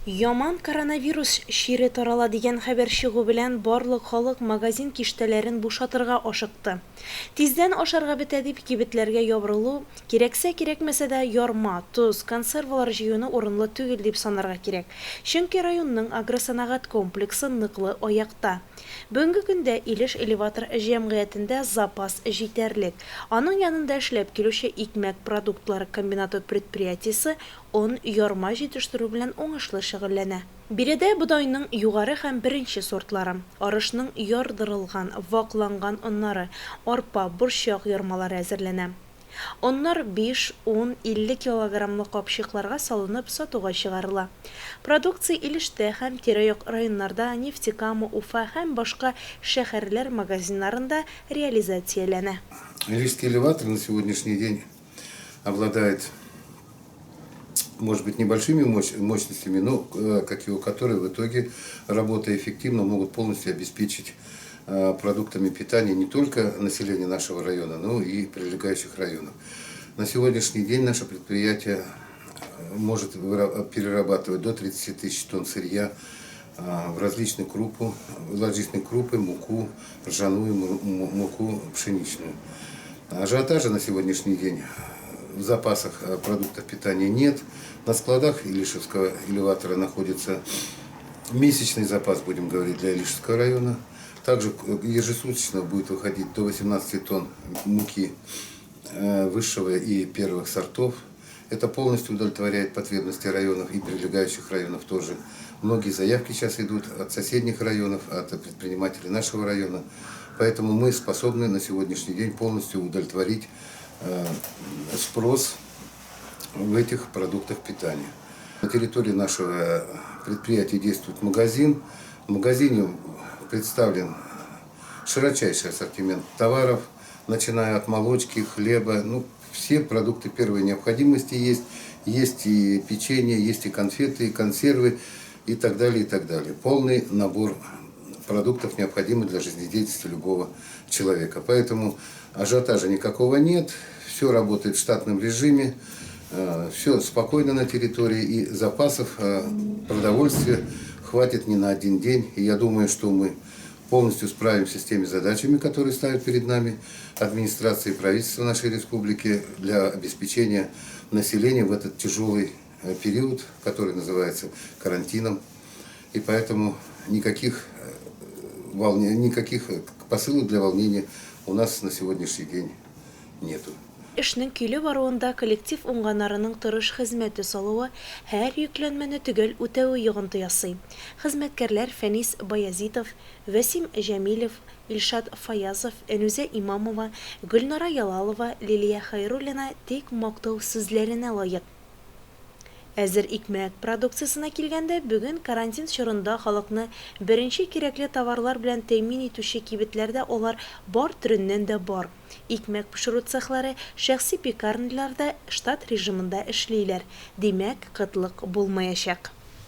Яман коронавирус чире тарала дигән хәбәр чыгу белән барлык халык магазин киштәләрен бушатырга ашыкты. Тиздән ашарга бетә дип кибетләргә ябырылу, кирәксә-кирәкмәсә дә ярма, тоз, консервалар җыюны урынлы түгел дип санарга кирәк. Чөнки районның агросәнәгать комплексы ныклы аякта. Бүгенге көндә Илеш элеватор җәмгыятендә запас җитәрлек. Аның янында эшләп килүче икмәк продуктлары комбинаты предприятиесе он, ярма җитештерү белән уңышлы шөгыльләнә. Биредә бодайның югары һәм беренче сортлары, арышның ярдырылган, вакланган оннары, арпа, борчак ярмалары әзерләнә. Оннар биш, ун, 50 килограммлы капчыкларга салынып сатуга чыгарыла. Продукция Илештә һәм тирә-як районнарда, Нефтекама, Уфа һәм башка шәһәрләр магазиннарында реализацияләнә. Илишский элеватор на сегодняшний день обладает, может быть, небольшими мощностями, но как его, которые в итоге, работая эффективно, могут полностью обеспечить продуктами питания не только население нашего района, но и прилегающих районов. На сегодняшний день наше предприятие может перерабатывать до 30 тысяч тонн сырья в различные крупы, в различные крупы, муку, ржаную муку, пшеничную. Ажиотажа на сегодняшний день в запасах продуктов питания нет. На складах Илишевского элеватора находится месячный запас, будем говорить, для Илишевского района. Также ежесуточно будет выходить до 18 тонн муки высшего и первых сортов. Это полностью удовлетворяет потребности районов и прилегающих районов тоже. Многие заявки сейчас идут от соседних районов, от предпринимателей нашего района. Поэтому мы способны на сегодняшний день полностью удовлетворить спрос в этих продуктах питания. На территории нашего предприятия действует магазин. В магазине представлен широчайший ассортимент товаров, начиная от молочки, хлеба, ну, все продукты первой необходимости есть. Есть и печенье, есть и конфеты, и консервы, и так далее, и так далее. Полный набор продуктов, необходимых для жизнедеятельности любого человека. Поэтому ажиотажа никакого нет, все работает в штатном режиме, все спокойно на территории, и запасов продовольствия хватит не на один день. И я думаю, что мы полностью справимся с теми задачами, которые ставят перед нами администрация и правительство нашей республики для обеспечения населения в этот тяжелый период, который называется карантином. И поэтому никаких посылок для волнения у нас на сегодняшний день нету. Эшнең көйле баруында коллектив уңганнарының тырыш хезмәте салуы, һәр йөкләнмәне төгәл үтәве йогынты ясый. Хезмәткәрләр Фәнис Баязитов, Вәсим Җәмилев, Илшат Фаязов, Әнүзә Имамова, Гөлнара Ялалова, Лилия Хәйруллина тик мактау сүзләренә лаек. Әзер икмәк продукциясенә килгәндә, бүген карантин чорында халыкны беренче кирәкле товарлар белән тәэмин итүче кибетләрдә алар бар төреннән дә бар. Икмәк пешерү цехлары, шәхси пекарнялар да штат режимында эшлиләр. Димәк, кытлык булмаячак.